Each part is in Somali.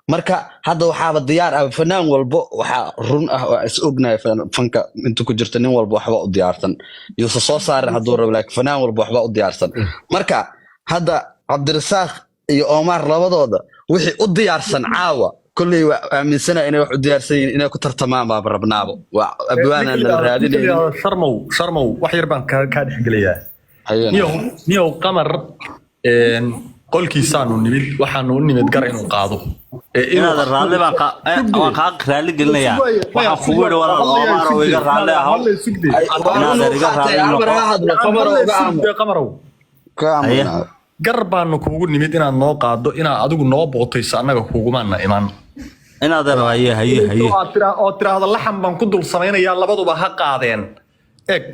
Marka hadda waxaaba diyaar ah fanaan walbo, waxaa run ah oo is ognahay fanka inta ku jirta nin walba waxba u diyaarsan, yuusa soo saarin hadduu rabo, laakiin fanaan walba waxba u diyaarsan. Marka hadda Cabdirasaaq iyo Omar labadooda wixii u diyaarsan caawa kolley waa aaminsanaa inay wax u diyaarsan yihiin, inay ku tartamaan baaba rabnaabo, waa abwaanaan nala raadinaynin. Sharmow, Sharmow, wax yar baan kaa dhexgelayaa. Ayana. Niyow Qamar, qolkiisaanu nimid, waxaanu u nimid gar inuu qaado. Ee Inaadan raalli baan waan kaa raalli gelinayaa. Waxaan kugu yidhi walaal Omar oo iga raalli ahaw. Inaadan iga raalli Amar ha noqo. hadlo, Qamar oo uga aamu. Qamarow, Ka aamu. Haye. Gar baanu kuugu nimid inaad noo qaado, inaad adigu noo bootayso annaga kugumaana iman. Inaadan haye haye haye. Oo tiraahdo laxan baan ku dul samaynayaa, labaduba ha qaadeen. Eg,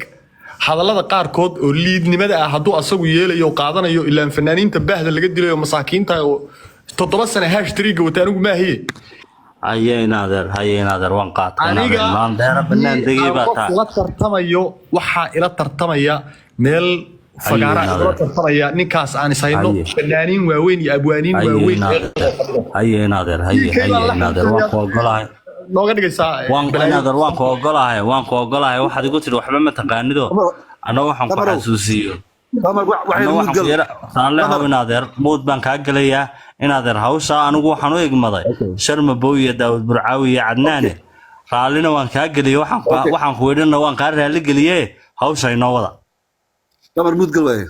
hadallada qaarkood oo liidnimada ah hadduu asagu yeelayo oo qaadanayo, ilaan fanaaniinta baahda laga dilayo, masaakiinta oo 7 sane hashtag wata anigu maahiye. Haye inaadeer, haye inaadeer, waan qaatay Aniga inaadeer, maandeera banaan degay baa qof taa. la tartamayo, waxaa ila tartamaya meel fagaara Haye, ila tartamaya ninkaas aan is hayno, Haye. fanaaniin waaweyn iyo abwaaniin Haye waaweyn inaadeer, haye inaadeer, haye Kii haye baan la inaadeer, waan ku ogolahay. Nooga dhigaysaa Waan balaayo. Inaadeer, waan ku ogolahay, waan ku ogolahay. Waxaad igu tidhi waxba ma taqaanido, anna waxaan ku Qamarow. xasuusiyo Qamar, waxay anna waxaan ku mudgal yara raalli inaadeer, muud baan kaa gelayaa inaadeer. Hawshaa anigu waxaan u igmaday Sharma Bow iyo Daawud Burcaawi iyo Cadnaane. Raallina waan kaa geliyey, waxaan waxaan ku idhina waan kaa raalli geliye, hawsha inoo wada. Qamar, mudgal waaye.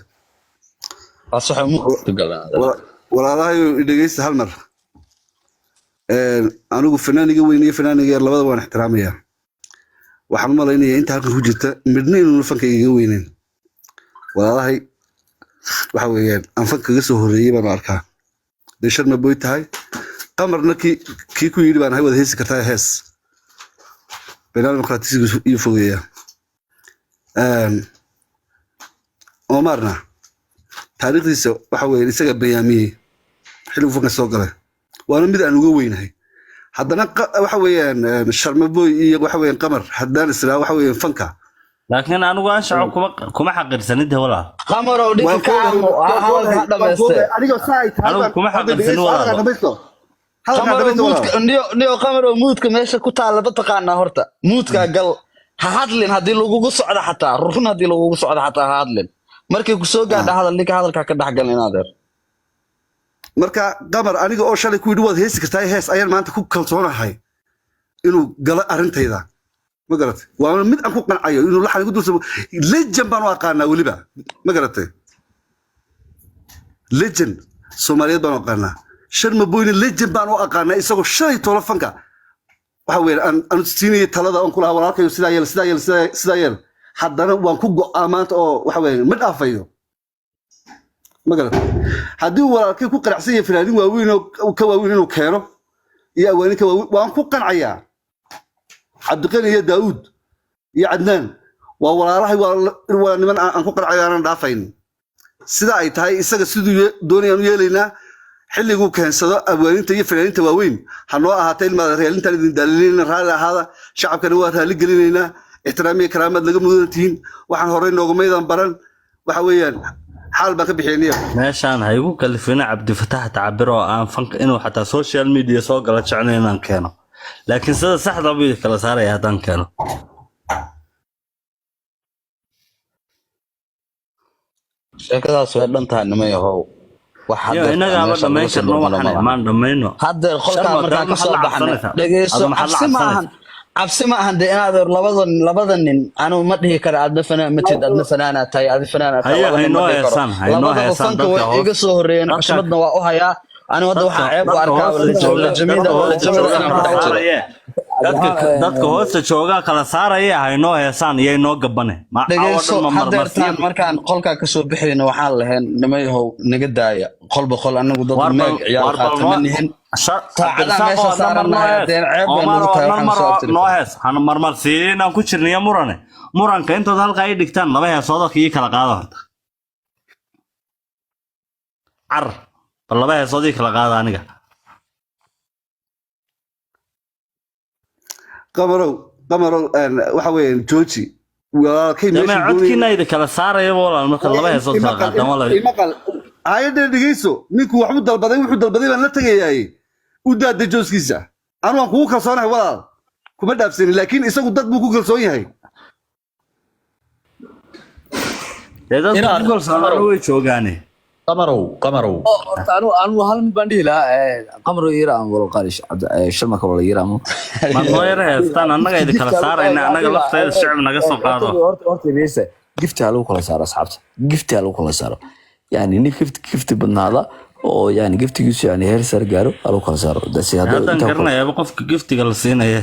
Taas waxay u galaa. Walaalahayo, dhegeysta hal mar. Anigu fanaaniga weyn iyo fanaaniga yar labada waan ixtiraamayaa. Waxaan u malaynayaa inta halkan ku jirta midna inuuna fanka igaga weyneyn. Walaalahay waxa weeyaan aan fanka kaga soo horreeyey baan u arkaa dee Sharma Boy tahay, Qamarna kii ku yidhi baan ahay wada heesi kartaa hees beenaal dimuqraatisigu iyo fogeeya. Omarna taariikhdiisa waxa weeye isaga bayaamiyey xilligu fanka soo galay, waana mid aan uga weynahay. Haddana waxa weeyaan Sharma Boy iyo waxa weeyaan Qamar haddaan israa waxa weeyaan fanka Laakiin anigu anshaco kuma xaqirsanid walaal. Qamarow, dhinka ka aamu, hadalka ha dhamayste. Aniga saa ay tahay Anigu kuma xaqirsanin walaal. Hadalkaa dhamaysto, hadalkaa Qamarow, dhamaysto muudka walaal. Niyo Qamarow, muudka meesha ku taalla ma taqaanaa? Horta muudkaa gal, ha hadlin haddii lagugu socdo, xataa run haddii lagugu socdo xataa ha hadlin. Markay ku soo gaadha hadal, ninka hadalkaa ka dhex gal inaadeer. Marka Qamar, aniga oo shalay ku yidhi waad heesi kartaa hees, ayaan maanta ku kalsoonahay inuu galo arrintayda, ma garatay? Waana mid aan ku qancayo inuu laxan igu dulsamo. Legend baan u aqaanaa weliba, ma garatay? Legend Soomaaliyeed baan u aqaanaa. Sharma Boyne legend baan u aqaanaa, isagoo shalay toolo fanka waxa weeye aan siinayay talada oon ku lahaa walaalkayo sidaa yeel, sidaa yeel, sidaa yeel. Haddana waan ku go'aa maanta oo waxa weeye ma dhaafayo, ma garatay? Haddii uu walaalkay ku qanacsan yahay fanaaniin waaweyn oo ka waaweyn inuu keeno iyo awaanin ka waaweyn, waan ku qancayaa. Cabdiqani iyo Daa'uud iyo Cadnaan waa walaalahay, waa niman aan ku qancayo, aanan dhaafayn. Sida ay tahay isaga siduu doonayaan u yeelaynaa. Xilliguu keensado abwaaninta iyo fanaaniinta waaweyn ha noo ahaata. Ilmaada reelintaan idin daalinayna, raalli ahaada. Shacabkana waa raalli gelinaynaa. Ixtiraam iyo karaamaad laga mudan tihiin. Waxaan horey noogumaydan baran, waxa weeyaan xaal baan ka bixiyay. Meeshaan ha igu kalifina Cabdifatax Tacabir oo aan fanka inuu xataa social media soo gala jeclay inaan keeno, laakiin sida saxda buu idin kala saaraya haddaan keeno. Sheekadaas way dhan tahay, nimay ahow. Wax Yo, haddeer innagaaba meesha dhammayn lagu soo karno dulmalo waxaan malaha. imaan dhammayno. Haddeer qolkaa Sharma, markaan dee ka soo maxaad la baxnay cabsanaysaa? Dhegeyso. Adu maxaad la Cabsi ma ahan, cabsanaysaa? Cabsi ma ahan dee inaad labada nin anigu ma dhihi kara adna fanaan ma tid, adna fanaanaa tahay, adi fanaanaa tahay. Haye, Laba nin ma haynoo dhihi karo. heesaan, haynoo Labadaba heesaan fanka dadka way hoos iga soo horeeyeen, dadka xushmadna waa u hayaa. Anigu hadda dadka waxaa ceeb u dadka arkaa hoosta jooga, lajamida dadka hoosta lajamida jooga inaan ku kala dhex jiro. saaraye, dadka hoosta jooga kala saaraya, haynoo heesaan iyo inoo gabane ma caawa Dhegeyso. dhan ma marmarsiyo. Haddeertaan markaan qolkaa kasoo bixayno waxaan lahayn nimayahow naga daaya qolba qol, anagu dad War bal meeg ciyaal war bal qaata ma noo nihin. Saacadaan Cabdirasaaq meesha oo adna mar noo saarannahay hees, haddeen ceeb bay Omar nagu oo tahay adna waxaan mar soo abtiri noo karo. hees hana marmarsiinaan ku jirniyo murane, muranka intood halkaa ii dhigtaan laba heesoodoo ii kala qaada horta. Car bal laba heesood ii kala qaada aniga. Qamarow, Qamarow, waxa weeyaan jooji walaalkay Dee meesha ma codkiina idin kala saaraya walaal marka laba heesood kala Imaqal. qaadaan walaal. Imaqal, hayadhe, dhegeyso. Ninku waxbuu dalbaday, wuxuu dalbaday baan la tegayaaye. U daada jooskiisa. Anu waan kugu kalsoonahay, walaal, kuma dhaafsanin, laakiin isagu dad buu ku kalsoon yahay. Dee dadku Inaad- ku kalsoonaana way joogaane. Qamarow, Qamarow. Horta anu hal mid baan dhihi lahaa, Qamro yira aan wala qaalish Sharmaka wala yira ama Maad noo yara heestaan, annaga idin kala saarayna, annaga lafteeda shicib naga soo qaado. Horta dhegeysta, gifti ha lagu kala saaro asxaabta, gifti ha lagu kala saaro, yani nin gifti badnaada oo yani giftigiisu yani heer sare gaaro ha lagu kala saaro. That's it. Haddaan intaa ku kala garanayaaba qofka giftiga la siinaya.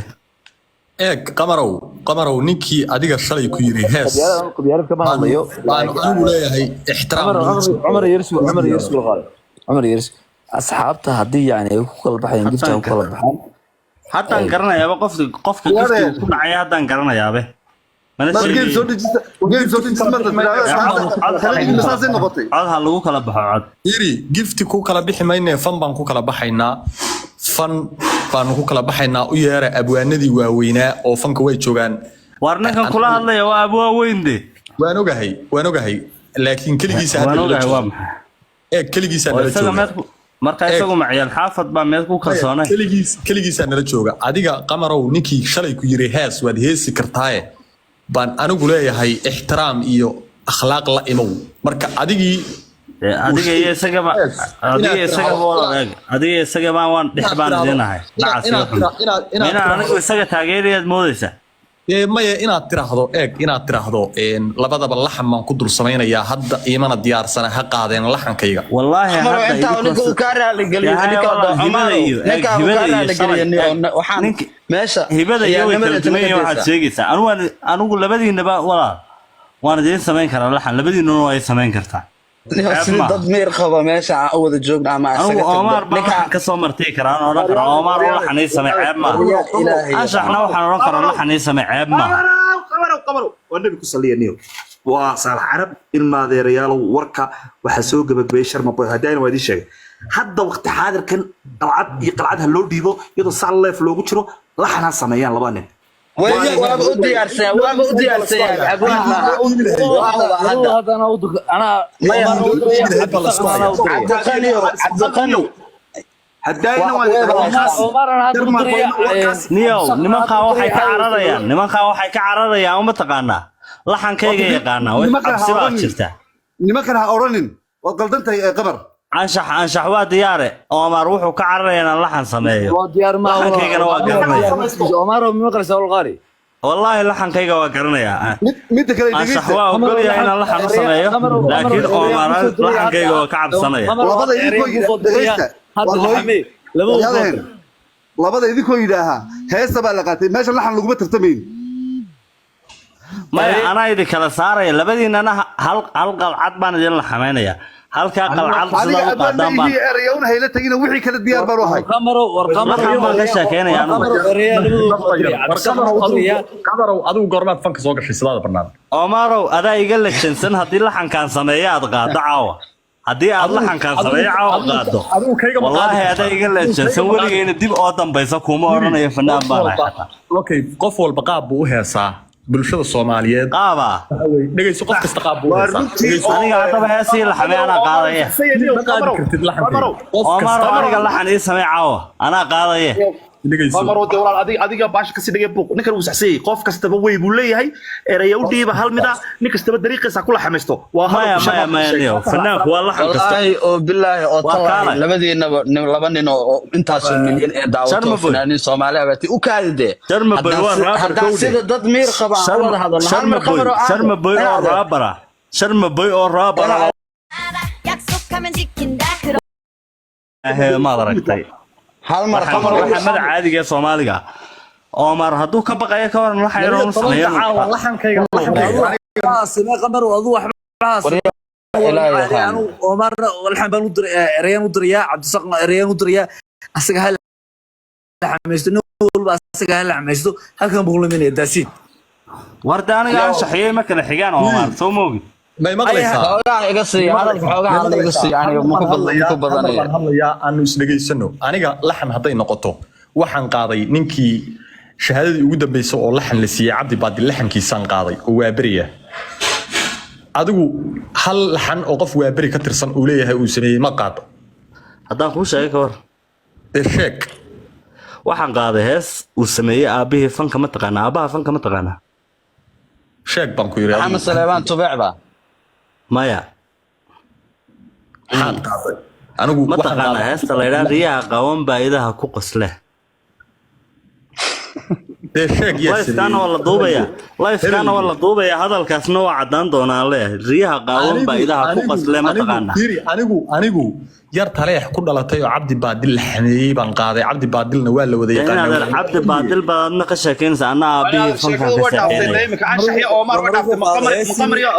Eeg Qamarow, Qamarow, ninkii adiga shalay ku yiri hees Qabyaalad kama hadlayo. Baan anigu leeyahay ixtiraam. Cumar Yersu, Cumar Yersu wala qaali, Cumar Yersu, asxaabta haddii yani ay ku kala baxayaan gifti ha ku kala baxaan. Haddaan garanayaaba qofka giftiga ku dhacaya, haddaan garanayaabe mana Mar game soo sheegayo. dhejista, game soo dhejista, marka tiraahdo taladiina saasay noqotay. Cod ha lagu kala baxo, cod. Yiri gifti ku kala bixi mayne, fan baan ku kala baxaynaa, fan baanu ku kala baxaynaa. U yeera abwaanadii waaweynaa oo fanka, way joogaan. Waar ninkan kula hadlaya waa abwaa weyn de. Waan ogahay, waan ogahay, laakiin keligiisa Waan hadda nala ogahay waa jooga. Maxay Eeg, keligiisa oo nala isaga jooga. meed ku marka isagu maciyaal xaafad baa meed ku kalsoonay. Keligiisaa nala jooga. Adiga Qamarow, ninkii shalay ku yiri hees waad heesi kartaaye baan anigu leeyahay ixtiraam iyo akhlaaq la imow. Marka adigii Dee adiga iyo isagaba, adiga iyo isagaba wada eeg, adiga iyo isagaba waan dhex baan idinahay nacas iyo xun. Inaad Minaan anigu isaga taageerayaad moodaysa? Dee maya, inaad tiraahdo, eeg, inaad tiraahdo labadaba laxan baan ku dul samaynayaa hadda, iimana diyaarsana, ha qaadeen laxankayga. Wallaahi Cumar, hadda intaa ninka uu kaa raaligeliyo, Yahay, ninka walaal, hibada iyo ninka uu hibada kaa iyo raaligeliyo, shalay, waxaan meesha hibada iyo way kala ciyaarnimada duwan yihiin waxaad sheegaysaa. Anigu waan anigu labadiinaba, walaal, waan idiin samayn karaa laxan, labadiinuna waa samayn kartaa. Ceeb Sida maaha. dad miir qaba meesha aan u wada joogna ama Anigu isaga tagno. Omar baa Ninka laxan ka soo martii karaa, aan odhan karaa Omar oo laxan ii samee, ceeb maaha. Yaa Ilaahay. Anshaxna waxaan odhan karaa laxan ii samee, ceeb maaha. Qamarow, Qamarow, Qamarow, waa Nebi ku saliya niyo. Waa Saalax Carab. Ilmaadeerayaalow, warka waxaa soo gabagabeeyey Sharma Boy. Haddayna waa idiin sheegay, hadda waqti xaadirkan qalcad iyo qalcad ha loo dhiibo, iyadoo sac leef loogu jiro laxan ha sameeyaan laba nin. Waaba u diyaarsan, waaba u diyaarsan yahay abwaan maaha. Waa huba hadda. Haddana u anaa Maya, Omar u diraya, Cabdiqani u diraya. Cabdiqaniyo, Cabdiqani. Haddayna waa Omar anaa hadda u diraya. Niyow, nimankaa waxay ka cararayaan, nimankaa waxay ka cararayaan uma taqaanaa, laxankayga yaqaanaa way Nimankan ha cabsi baa odhanin. jirta. Nimankan ha odhanin, waad qaldan tahay ee Qamar. Anshax, anshax waa diyaare. Omar wuxuu ka cararayaa inaan laxan sameeyo. Waa diyaar ma Laxankaygana waa garanaya. Omar ma maqlaysaa, wal qaali? Wallaahi laxankayga waa garanayaa. Midda kale, Anshax dhegeysta. waa ogolyahay inaan laxan u sameeyo, laakiin Omar laxankayga waa ka cabsanaya. Labada idinkoo dhegeysta. Hadda War hooy- laxamee laba Waryaalaheen, labada idinkoo yidhaahaa heesta baa la qaatay, meesha laxan laguma tartamayn. Maya, anaa idin kala saaraya labadiinana, hal hal qalcad baan idin laxamaynaya, halkaa qalcad Adiga sidaa u abaan qaadaan baan maihii erayowna hayla tagina, wixii kala diyaar baan u ahay. Qamaro, war Qamaro. Laxan baan ka sheekeynaya anigu. Qamarow, adigu goormaad fanka soo gashay sidaada barnaamij? Omarow, adaa iga lejansan. Haddii laxankaan sameeyo aad qaado caawa, haddii aad laxankaan sameeyo caawa qaado, Adigu kayga ma wallaahi qaadi adaa kartaa. iga lejansan, weligeyna dib oo dambaysa kuma odhanayo fanaan baan ahay xataa. Okay, qof walba qaab buu u heesaa bulshada Soomaaliyeed. Qaabaa? Dhegeyso, qof kasta qaab buu u Waa heesaa. runtii. Dhegeyso. Aniga haddaba heesii laxamee anaa qaadaya. Ma qaadi kartid laxankayga. Qof Omarow, kasta aniga laxan ii samee caawa, anaa qaadaya. Dhegeyso. Qamar, wade walaal, adiga baasha kasii dhigay buuq. Ninkan wuu saxsayay, qof kastaba wey buu leeyahay, eraya u dhiiba hal mid ah, nin kastaba dariiqiisa ku laxamaysto. Waa Maya, hadalku maya, Sharma maya, sheegay. niyow, fanaanku waa laxan kasta. Wallaahi oo bilaahi oo Waa tallaahi, kaalay. labadiinaba laba nin oo intaasoo milyan ee daawato Sharma Boy. fanaaniin Soomaali ah baati u kaadi dee. Sharma Boy Haddaan waa rapper haddaan kowde. sida dad miir qaba aan u wada hadalno hal Sharma mar Boy, Qamar oo aan Sharma Boy oo raabara, Sharma Boy oo raabara 약속하면 지킨다. 그런 ahee, maad aragtay? Hal mar Qamar Laxamada caadiga ee Soomaaliga Omar hadduu ka baqayo ka waran laxan yar oo sameeyo? Caawa laxankayga, laxankayga. Samee Qamar, adu waxba Ilaahay yaqaan. Anu Omar laxan baan u diray, erayaan u dirayaa, Cabdisaqna erayaan u dirayaa, asaga ha laxamaysto, nin walba asaga ha laxamaysto, halkan buu luminaya daasiid. Warda aniga anshaxiyey ma kala xigaan Omar, soo moogi. May maqlaysaa? Xoogaa iga siiya hadalka, xoogaa hadal iga siiya, aniga ma ku Hadlayaa, ku badanaya. Baan hadlayaa, aanu isdhegaysano. Aniga laxan hadday noqoto, waxaan qaaday ninkii shahaadadii ugu dambeysay oo laxan la siiyey, Cabdi Baadi, laxankiisaan qaaday oo waaberiya. Adigu hal laxan oo qof waaberi ka tirsan uu leeyahay uu sameeyey ma qaado. Haddaan kuu sheegay ka war. Dee sheeg. Waxaan qaaday hees uu sameeyey aabbihii fanka. Ma taqaanaa aabbaha fanka? Ma taqaanaa? Sheeg baan ku yidhi. Maxamed Saleebaan Tubeec ba? Maya. Maxaad qaaday anigu? Ma Waxaan taqaanaa qaaday heesta la idhaa "Riyaha qawan baa idaha ku qosle"? Dee sheeg, yaa Live-kaana sameeyey? waa la duubaya, live-kaana waa la duubaya, hadalkaasna waa caddaan doonaa leeyahay. "Riyaha qaawan baa idaha ku qosle" ma taqaanaa? Fiiri, anigu yar Taleex ku dhalatay oo Cabdi Baadil la xameeyey baan qaaday. Cabdi Baadilna waa la wada Dee inaad yaqaanaa. Cabdi Baadil baad adna ka sheekeynaysa, anna aabbihii fankan Sheekadu ka way dhaaftay. sheekeynaya. Imika anshax iyo Omar way dhaaftay. Maqamar iyo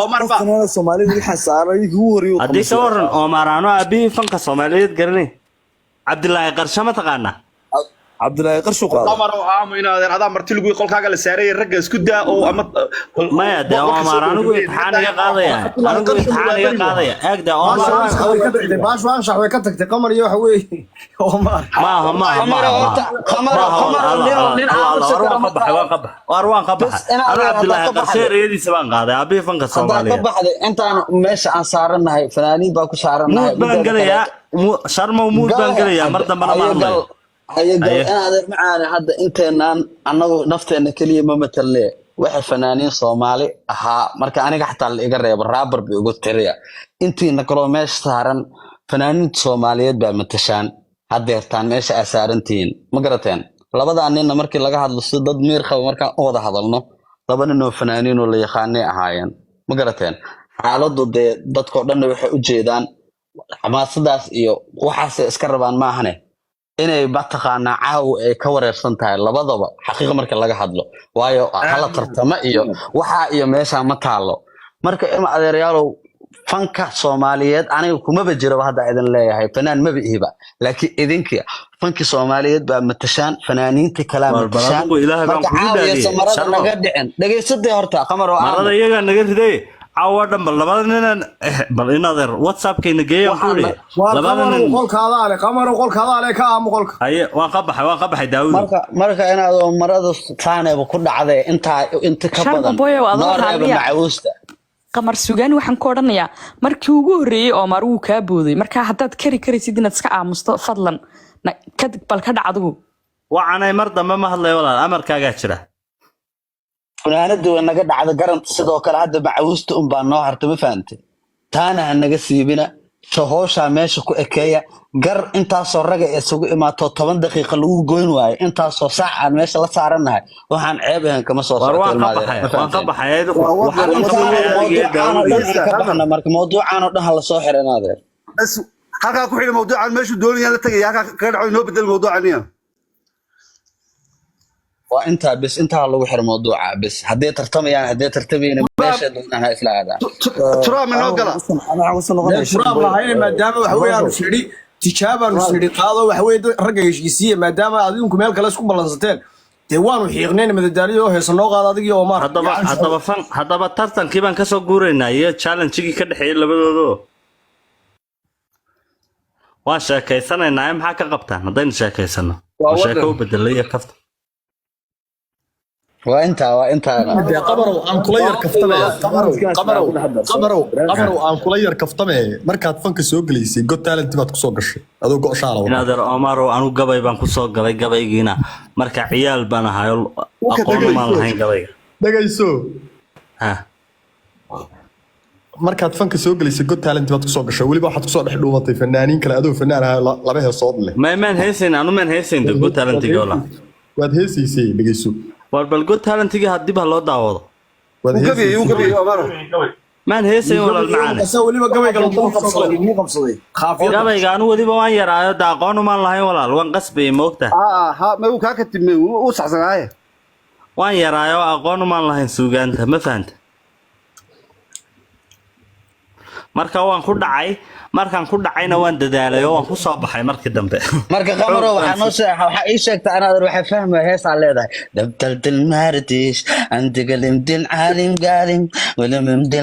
Omar ba. Soomaalida waxaa saaray ugu horreeyay. Haddii ka waran Oomaaraano aabbihii fanka Soomaaliyeed garanay, Cabdilaahi Qarshe ma taqaanaa? Cabdilaahi Qarshu qaaday. Qamar oo aamu inaadeen adaa marti lagu qolkaaga la saaray, ragga isku daa oo ama Maya, dee Omar anigu imtixaan iga qaadaya, anigu imtixaan iga qaadaya. Eeg dee, Omar. Baashu anshax way ka tagtay, Qamar iyo waxa weeye Omar. Maaha, maaha. Qamaro, Maaha. horta, Qamaro, Qamaro, nin aamusi karo Waan ma ka baxay, waan ka baxay, waar waan ka Bas, baxay. inaad Anu haddaa Cabdilaahi ka Qarshe baxday. ereyadiisa baan qaaday, aabbihii fanka Haddaa ka Soomaaliyeed. baxday, intaan meesha aan saarannahay fanaaniin baa ku saarannahay. Mute baan gelayaa. Sharmow, mute baan gelayaa, mar dambena ma hadlayo. Haye gal. Haye. In adeer macaane, hadda inteenaan annagu nafteenna keliya ma matalne, waxa fanaaniin Soomaali ahaa. Marka aniga xataa la iga reebo, raabar bay ugu tiriya. Intiina kaloo meesha saaran fanaaniinta Soomaaliyeed baa matashaan haddeertaan meesha aa saarantihiin, ma garateen? Labadaa ninna markii laga hadlo, si dad miir qaba markaan u wada hadalno, laba nin oo fanaaniin oo la yaqaanay ahaayeen, ma garateen? Xaaladdu dee dadkoo dhanna waxay u jeedaan xamaasadaas iyo waxaasay iska rabaan maahane, inay mataqaanaa caawa ay ka wareersan tahay labadaba, xaqiiqa marka laga hadlo. Waayo hala tartama iyo waxaa iyo meeshaa ma taalo. Marka ilma adeerayaalow, fanka Soomaaliyeed aniga kumaba jiraba. Hadda idin leeyahay fanaan maba ihiba, laakiin idinka fanki Soomaaliyeed baa matashaan, fanaaniinta kalaa War bal matashaan. adigu Ilaahay baan Marka kugu caawiya dhaariyey, samarada Sharmo. naga dhicin. Dhegaysadee horta, Qamar oo Marada aamu. iyagaa naga riday caawa dhan. Bal labada ninan bal inadeer WhatsAppkayna geeyaan ku Waxaan idhi Waa labada Qamarow. nin. Qolkaadaa le, Qamarow, qolkaadaa le, ka aamu qolka. Haye, waan ka baxay, waan ka baxay, Daawudu. Marka inaad marada taaneeba ku dhacday intaa inta ka Sharma badan Boy, waa adoo noo reeba raalliya. Macawuusta. Qamar Sugaani, waxaan ku odhanayaa markii ugu horreeyey Omar wuu kaa booday. Marka haddaad kari karaysid inaad iska aamusto, fadlan bal ka dhac adigu. Wacanay, mar dambe ma hadlay walaal, amarkaagaa jira. Funaanadu way naga dhacda, garanta sidoo kale. Hadda macawuusta unbaa noo harta, ma fahante? Taana ha naga siibina, shahooshaa meesha ku ekeeya. Gar intaasoo raga isugu imaato 10 daqiiqa lagu goyn waayo, intaasoo saac aan meesha la saarannahay, waxaan ceeb ahayn kama soo War socoto. waan ka Ilma adeer, baxay, ma waan ka fahanteen? baxay. Adigu Waa waxaan ka Intaan baxay adiga iyo mawduucaan oo Daawud. dhan aan ka baxna. Marka mawduucaan oo dhan ha lasoo xira, in adeer. Bas halkaa ku xidhi mawduucan, meeshuu doonayaan la tagaya, halkaa kaga dhaco, inoo bedel mawduucan iya. Waa intaa bes, intaa lagu xiro mawduuca bes. Hadday tartamayaan, hadday tartamayna, meesha doonaan ha isla aadaan. Turaam inoo gala. Turaab lahayne, maadaama waxa weeye aanu sidhi tijaabaanu sidhi qaado, waxa weeye ragga heshiisiiya, maadaama adinku meel kale isku ballansateen, dee waanu xiiqnayn madadaaliyo oo heesa noo qaada adig iyo Omar. Haddaba fan, haddaba tartankii baan kasoo guuraynaa iyo challenge-gii ka dhexeeyay labadoodo. Waan sheekaysanaynaa, maxaa ka qabtaan haddaynu sheekaysano? Waa oo sheeko wadan. u bedelay iyo kafta. Waa intaa, waa intaa. Dee Qamarow, aan kula yar kaftame. Qamarow, Qamarow, Qamarow, Qamarow, aan kula yar kaftame. Markaad fanka soo gelaysay, Got Talent baad kusoo gashay adoo go-shaala wata. Inaadeer Omarow, anu gabay baan kusoo galay. Gabaygiina marka ciyaal baan ahayo, aqoon maan lahayn gabayga. Dhegayso. Ha. Markaad fanka soo gelaysay, Got Talent baad kusoo gashay. Weliba waxaad kusoo dhex dhuumatay fanaaniin kale adoo fanaan ahaa laba heesood leh. Ma maan heesayn, anu maan heesayn de Got Talentiga wala. Waad heesaysay, dhegayso. War bal Got Talentiga hadib ha loo daawado. Waad Uu gabiyey, uu heesaysay. gabiyey Omaro. Maan heesayn walaal macaane. Asa weliba gabayga lagu qabsaday, lagu qabsaday khaafiyada. Gabayga anu weliba waan yaraayo, de aqoon umaan lahayn walaal, waan qasbayay moogta. Ha, ma uu kaa katimay, uu saxsanaaye. Waan yaraayo, aqoon umaan lahayn suugaanta, ma fahanta? Marka waan ku dhacay. Markaan ku dhacayna waan dadaalay oo waan ku soo baxay markii dambe. Marka Qamaro, waxaa noo waxaa ii sheegta anaad waxaa fahmaya heesaa leedahay dabdaldil maardish andigalimdil caalim gaalim walamimdil.